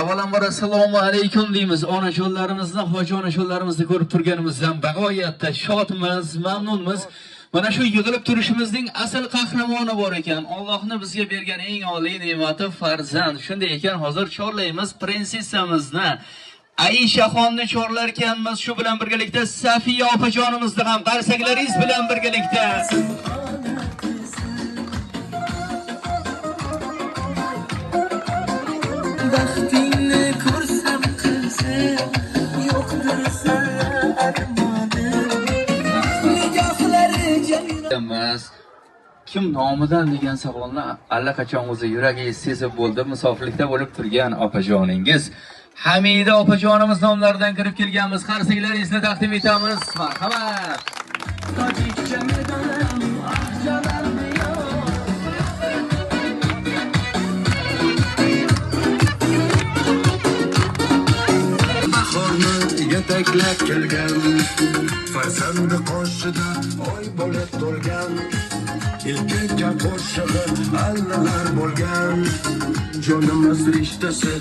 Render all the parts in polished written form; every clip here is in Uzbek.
Avvalambor assalomu alaykum deymiz. Onajonlarimizni, hoji onajonlarimizni ko'rib turganimizdan bag'oyatda shodmiz, mamnunmiz. Mana shu yig'ilib turishimizning asl qahramoni bor ekan. Allohning bizga bergan eng oliy ne'mati farzand. Shunday ekan, hozir chorlaymiz prinsessamizni. Aishaxonni chorlar ekanmiz. Shu bilan birgalikda Safiya opajonimizni ham qarsaklaringiz bilan birgalikda. Baxtingni ko'rsam qizim, yo'qdir sana armonim. Nigohlari jamiyat. Kim nomidan degan savolni allaqachon o'zi yuragingiz sezib bo'ldi. Musofirlikda bo'lib turgan opajoningiz Hamida opajonimiz nomlaridan kirib kelganmiz. Qarsaklaringizni taqdim etamiz. Marhamat. Yetaklab kelgan farzandi qoshida oy bo'lib to'lgan ilkka qo'shig'i allalar bo'lgan jonimiz rishtasi.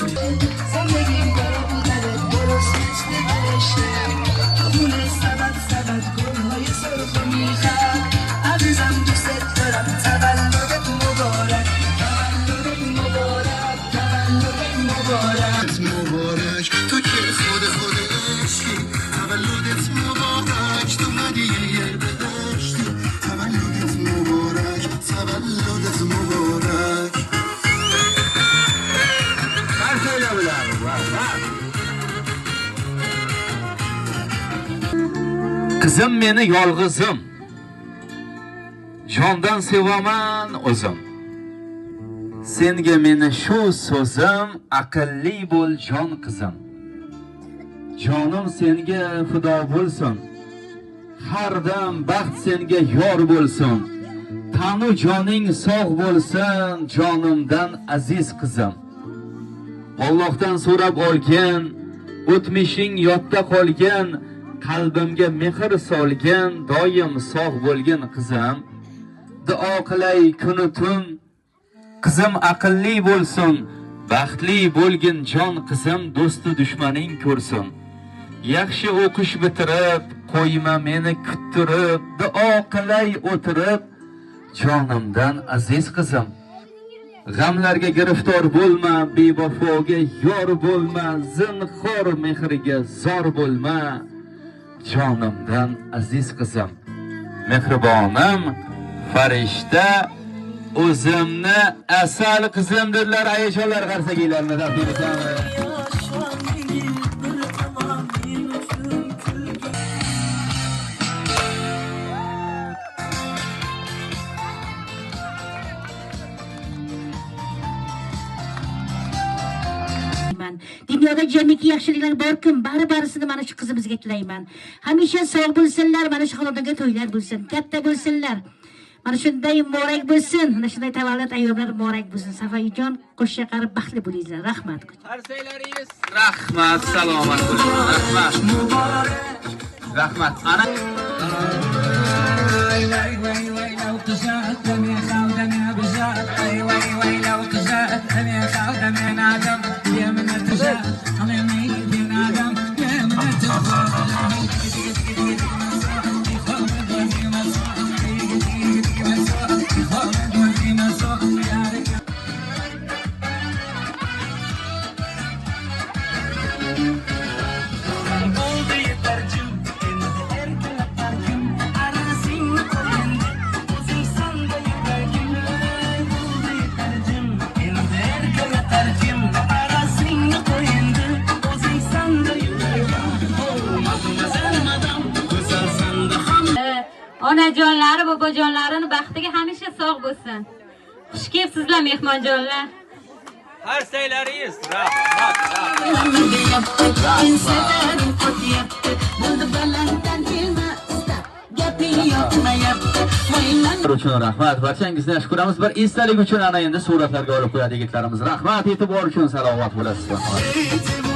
مبارک تو که خود خود عشقی تولدت مبارک تو هدیه بهشتی تولدت مبارک تولدت مبارک. Qizim meni yolg'izim, jondan sevaman o'zim. Senga meni shu so'zim, aqlli bo'l jon qizim. Jonim senga fido bo'lsin, har dam baxt senga yor bo'lsin. Tanu joning sog' bo'lsin, jonimdan aziz qizim. Allohdan so'rab olgan, o'tmishing yodda qolgan, qalbimga mehr solgan, doim sog' bo'lgin qizim. Duo qilay kunu tun, qizim aqlli bo'lsin, baxtli bo'lgin jon qizim, do'sti dushmaning ko'rsin. Yaxshi o'qish bitirib, qo'yma meni kuttirib, duo qilay o'tirib, jonimdan aziz qizim. G'amlarga giriftor bo'lma, bevafoga yor bo'lma, zinhor mehriga zor bo'lma, jonimdan aziz qizim. Mehribonim, farishta, o'zimni asal qizim dedilar. Ayajonlar, qarsakiylarni taqdim etamiz. Dunyoda jamiki yaxshiliklar borkim, bari-barisini mana shu qizimizga tilayman. Hamisha sog' bo'lsinlar, mana shu xonadonga to'ylar bo'lsin, katta bo'lsinlar. Mana shunday muborak bo'lsin, mana shunday tavallud ayyomlari muborak bo'lsin. Safayijon, qo'sha qarib baxtli bo'linglar. Rahmat. Qarsaklaringiz, rahmat, salomat bo'ling. Rahmat. Rahmat. Ana Onajonlari, bobojonlarini baxtiga hamisha sog' bo'lsin. Xush kelibsizlar mehmonjonlar. Qarsaklaringiz, rahmat. Uchun rahmat. Barchangizni yaxshi ko'ramiz. Bir esdalik uchun ana endi suratlarga olib qo'yadi yigitlarimiz. Rahmat, e'tibor uchun salomat bo'lasiz.